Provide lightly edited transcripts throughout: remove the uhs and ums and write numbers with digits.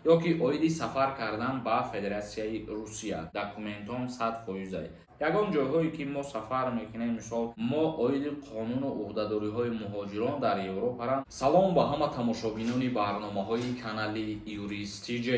Ё ки оиди сафар кардан ба Федератсияи Русия, документон 100 фоизай. Ягон ҷойҳое ки мо сафар мекунем, мисол, мо оиди қонуну ӯҳдадориҳои муҳоҷирон дар Европара. Салом ба ҳама тамошобинони барномаҳои канали Юрист ТЖ.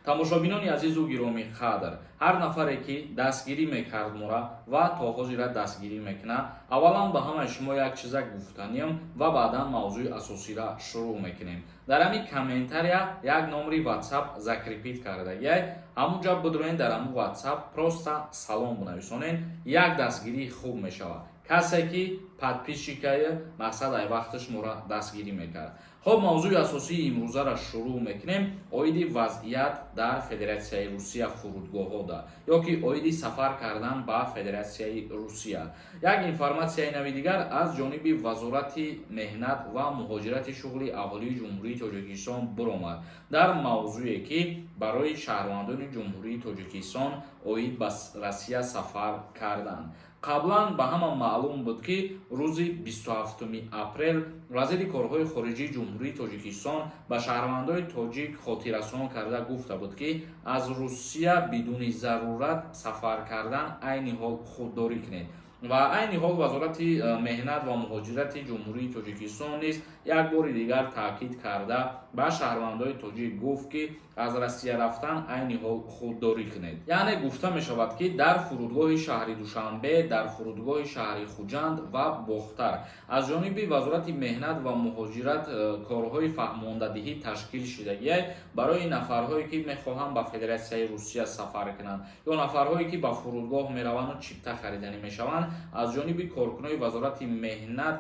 Тамошобинони азизу гиромӣ қадр, ҳар нафаре ки дастгирӣ мекард мора ва то ҳозира дастгирӣ мекунад, аввалан ба ҳамаи шумо як чиза гуфтаниям ва баъдан мавзӯи асосиро шурӯъ мекунем. Дар ҳамин комментария як номери WhatsApp закрепить кардагиай, ҳамунҷа бидроен, дар ҳамун WhatsApp просто салом бинависонен, як дастгирии хуб мешавад. Касе ки подписчикае, мақсад, ай вақташ мора дастгирӣ мекард. Хоб, мавзӯи асосии имрӯзаро шурӯъ мекунем, оиди вазъият дар Федератсияи Русия, фурудгоҳҳода, ё ки оиди сафар кардан ба Федератсияи Русия. Як информатсияи нави дигар аз ҷониби Вазорати меҳнат ва муҳоҷирати шуғли аҳолии Ҷумҳурии Тоҷикистон биромад дар мавзӯе ки барои шаҳрвандони Ҷумҳурии Тоҷикистон оид ба Россия сафар кардан. Қаблан ба ҳама маълум буд, ки рӯзи 27 апрел вазири корҳои хориҷии Ҷумҳурии Тоҷикистон ба шаҳрвандои тоҷик хотиррасон карда гуфта буд, ки аз Русия бидуни зарурат сафар кардан айни ҳол худдорӣ кунед. Ва айни ҳол Вазорати меҳнат ва муҳоҷирати Ҷумҳурии Тоҷикистон низ як бори дигар таъкид карда ба шаҳрвандои тоҷик гуфт, ки аз Россия рафтан айни ҳол худдорӣ кунед. Яъне гуфта мешавад, ки дар фурудгоҳи шаҳри Душанбе, дар фурудгоҳи шаҳри Хуҷанд ва Бохтар аз ҷониби Вазорати меҳнат ва муҳоҷират корҳои фаҳмондадиҳӣ ташкил шудагиай барои нафарҳое ки мехоҳанд ба Федератсияи Русия сафар кунанд ё нафарҳое ки ба фурудгоҳ мераванду чипта хариданӣ мешаванд. Аз ҷониби коркунои Вазорати меҳнат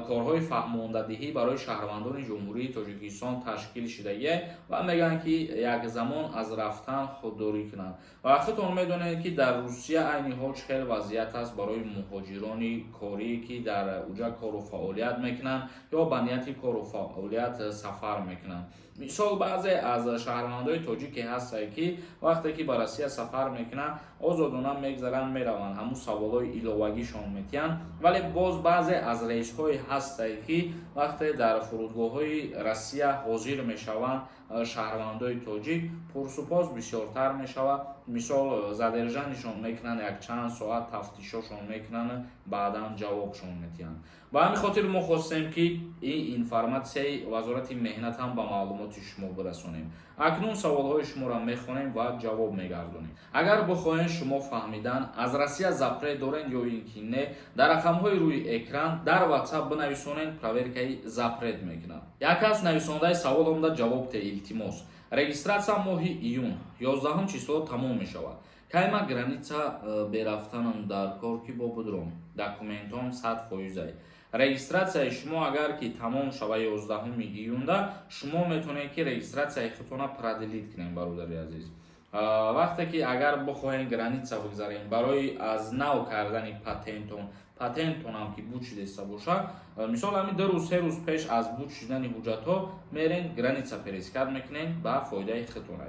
корҳои фаҳмондадиҳӣ барои шаҳрвандони Ҷумҳурии Тоҷикистон ташкил шудагиай ва мегӯянд, ки як замон аз рафтан худдорӣ кунанд. Ва худтон медонед, ки дар Русия айни ҳол чӣ хел вазъият аст барои муҳоҷирони корӣ, ки дар уҷа кору фаъолият мекунанд ё ба нияти кору фаъолият сафар мекунанд. Мисол, баъзе аз шаҳрвандои тоҷике ҳастанд, ки вақте ки ба Россия сафар мекунанд, озодона мегзаранд, мераванд, ҳамун саволҳои иловагишон метиҳанд. Вале боз баъзе аз рейсҳое ҳастанд, ки вақте дар фурудгоҳҳои Россия ҳозир мешаванд, шаҳрвандои тоҷик пурсупос бисёртар мешавад. Мисол, задержанишон мекунанд, якчанд соат тафтишошон мекунанд, баъдан ҷавобшон метиҳанд. Ба ҳамин хотир мо хостем, ки ин информатсияи Вазорати меҳнат ҳам ба маълумоти шумо бирасонем. Акнун саволҳои шуморо мехонем ва ҷавоб мегардонем. Агар бихоҳем шумо фаҳмидан, аз Россия запрет дорен ё ин ки не, дар рақамҳои рӯи экран дар WhatsApp бинависонед, проверкаи запрет мекунад. Як кас нависондаи савол омда: «Ҷавоб те, илтимос. Регистрация моҳи июн 11 число тамом мешавад. Кайма граница берафтанам дар кор, ки бо будром? Документом 100 фоизай». Регистратсияи шумо агар ки тамом шава 11 июнда, шумо метавонед, ки регистратсияи худтона продлить кунед, бародари азиз. Вақте ки агар бихоҳем граница бигзарем барои аз нав кардани патентон, патентонам ки буд шудеста бошад, мисол, ҳамин 2 рӯз, 3 рӯз пеш аз буд шудани ҳуҷҷатҳо мерен, граница пересекать мекунем, ба фоидаи худтон.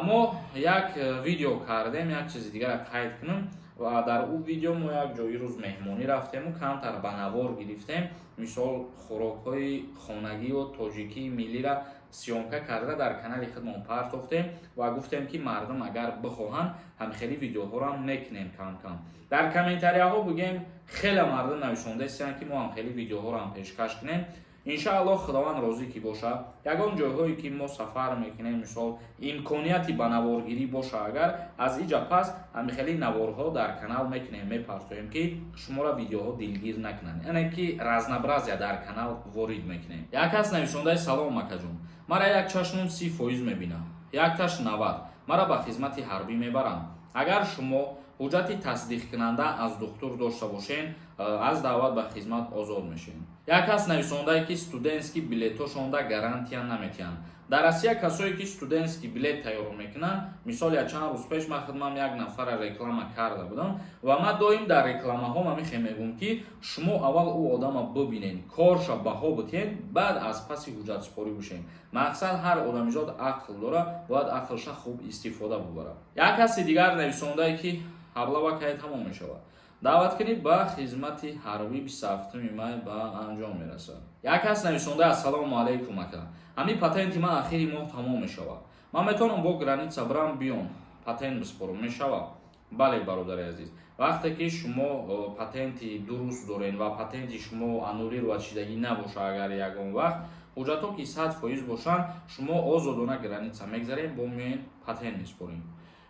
Мо як видео кардем, як чизи дигарро қайд кунам. Ва дар ӯ видео мо як ҷои рӯз меҳмонӣ рафтему камтар ба навор гирифтем. Мисол, хӯрокҳои хонагию тоҷикии миллира съёмка карда дар канали худмон партофтем ва гуфтем, ки мардум агар бихоҳанд, ҳамхели видеоҳоро мекунем кам-кам. Дар комментарияҳо бигем, хеле мардум нависондаистанд, ки мо ҳамхели видеоҳоро пешкаш кунем. Иншааллоҳ, Худованд розӣ ки бошад, ягон ҷойҳое ки мо сафар мекунем, мисол, имконияти ба наворгирӣ боша агар, аз иҷа пас ҳамихели наворҳо дар канал мекунем, мепартоем, ки шуморо видеоҳо дилгир накунанд, яъне ки разнообразия дар канал ворид мекунем. Як кас нависондаи: «Салом, акаҷон, мара як чашмум 30% мебинам, якташ 90. Мара ба хизмати ҳарбӣ мебаранд?» Агар шумо ҳуҷҷати тасдиқкунанда аз духтур дошта бошен, аз даъват ба хизмат озод мешавед. Як кас нависондае, ки студентский билетошонда гарантия наметиҳанд дар Россия. Касое ки студентский билет тайёр мекунанд, мисол, якчанд рӯз пеш ман худмам як нафара реклама карда будам ва ман доим дар рекламаҳом ҳамихе мегӯм, ки шумо аввал ӯ одама бибинед, корша баҳо битиҳед, баъд аз паси ҳуҷҷатсупорӣ бошед. Мақсад, ҳар одамизод ақл дора, бояд ақлша хуб истифода бубарад. Як каси дигар нависондае, ки облава кай тамом мешавад? Даъваткунӣ ба хизмати ҳарбӣ 27 май ба анҷом мерасад. Як кас нависонда: «Ассалому алайкум, ака, ҳамин патенти ман ахири моҳ тамом мешавад. Ман метавонам бо граница бирам, биём, патент биспорам, мешавад?» Бале, бародари азиз, вақте ки шумо патенти дуруст доред ва патенти шумо аннулировать шидагӣ набошад, агар ягон вақт ҳуҷҷатҳо ки 100% бошанд, шумо озодона граница мегзаред, бо меоен, патент меспорем.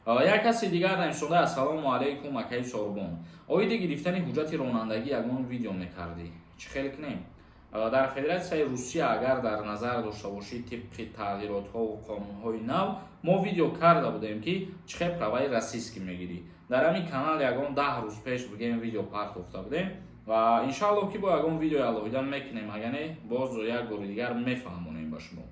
Як каси дигар нависонда: «Ассалому алайкум, акаи Сорбон, оиди гирифтани ҳуҷҷати ронандагӣ ягон видео мекардӣ, чӣ хел кунем?» Дар Федератсияи Русия, агар дар назар дошта бошӣ, тибқи тағйиротҳову қонунҳои нав мо видео карда будем, ки чӣ хел праваи российский мегирӣ. Дар ҳамин канал ягон 10 рӯз пеш бигем, видео партофта будем ва иншааллоҳ, ки бо ягон видеои алоҳида мекунем, агар не, боз як бори дигар мефаҳмонем ба шумо.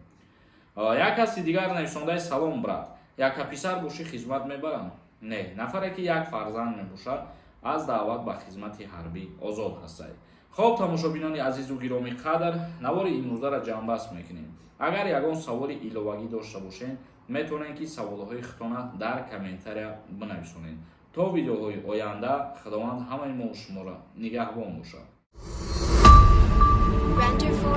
Як каси дигар нависондаи: «Салом, брат, яка писар бошӣ, хизмат мебарам?» Не, нафаре ки як фарзанд мебошад, аз даъват ба хизмати ҳарбӣ озод ҳастад. Хоб, тамошобинони азизу гиромӣ қадр, навори имрӯзаро ҷамъбаст мекунем. Агар ягон саволи иловагӣ дошта бошед, метавонед, ки саволҳои худтона дар комментария бинависонед. То видеоҳои оянда Худованд ҳамаи мо шуморо нигаҳбон бошад. Render 4